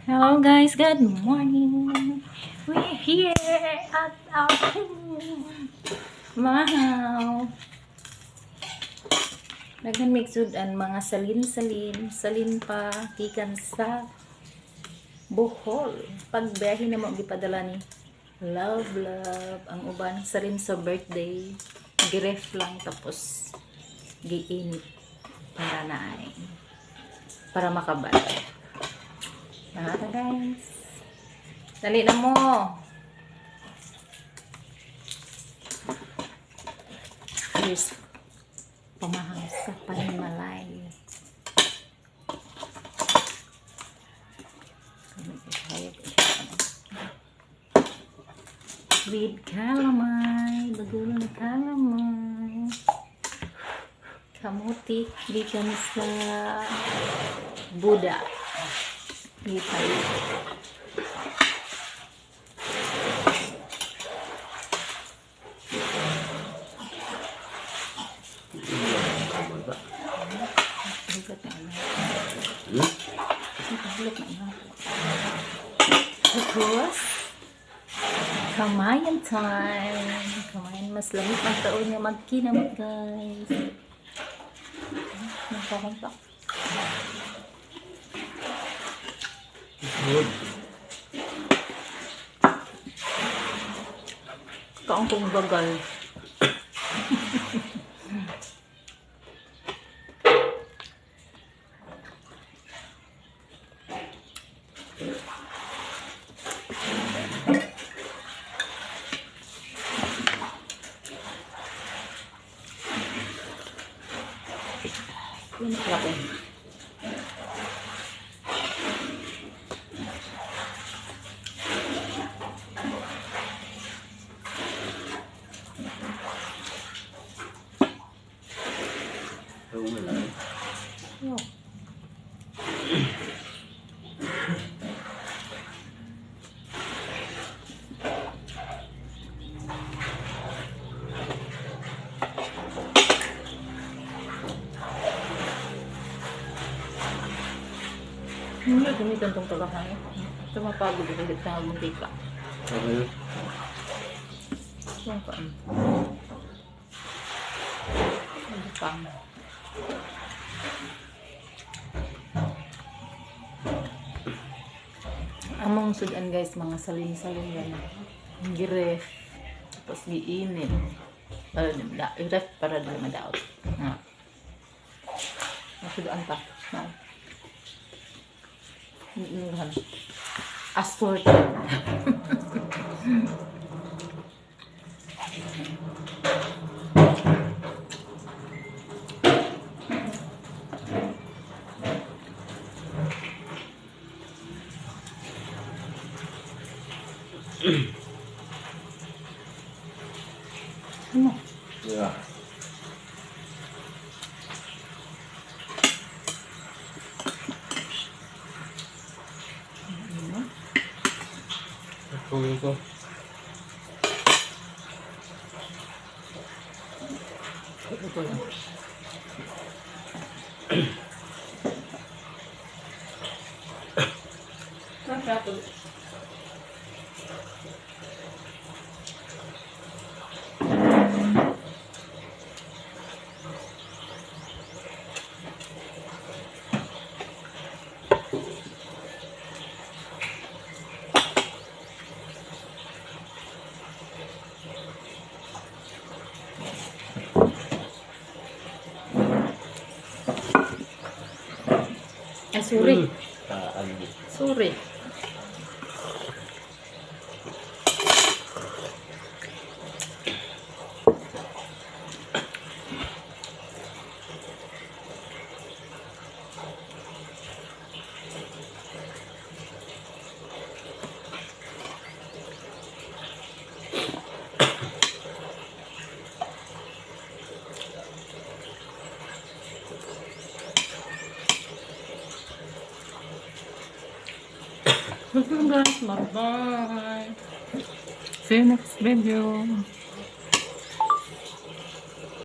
Hello guys, good morning. We're here at our home. Wow. Daghan mig sud-an, mga salin-salin, salin pa gikan sa Bohol. Pagbiyahe na mo gipadala ni Love Love ang uban salin sa birthday. Giref lang tapos giinit para na ay para makabal. Nata guys. Dali na mo. Here's pamahang sa panimalay. With calamay. Bagulong kalamay. Kamuti. Gikan sa Buda. Gipalit. Hugot na ano. Hugot na ano. Tapos, kamayan time. Kamayan, mas lamit ang taon nga magkinamot, guys. Nagkakontak. Good. Kaon kong bagal. Yun, sarap eh. Oo nga lang. Oh. Hindi gamitan tong tagahan. Ito mapagod ako dito sa muntika. Okay. Yung kaan. Ano pa? Among sudan guys, mga salin-salin yan. Giref. Tapos giinit. Para di ref para di madaot. Nga. Masudan pa. Na. Assorted. Ano? Yeah. Ano? Kunin ko. Ito lang. Masarap. Ay, sorry. Ano? Sorry. Guys, bye-bye. See you next video.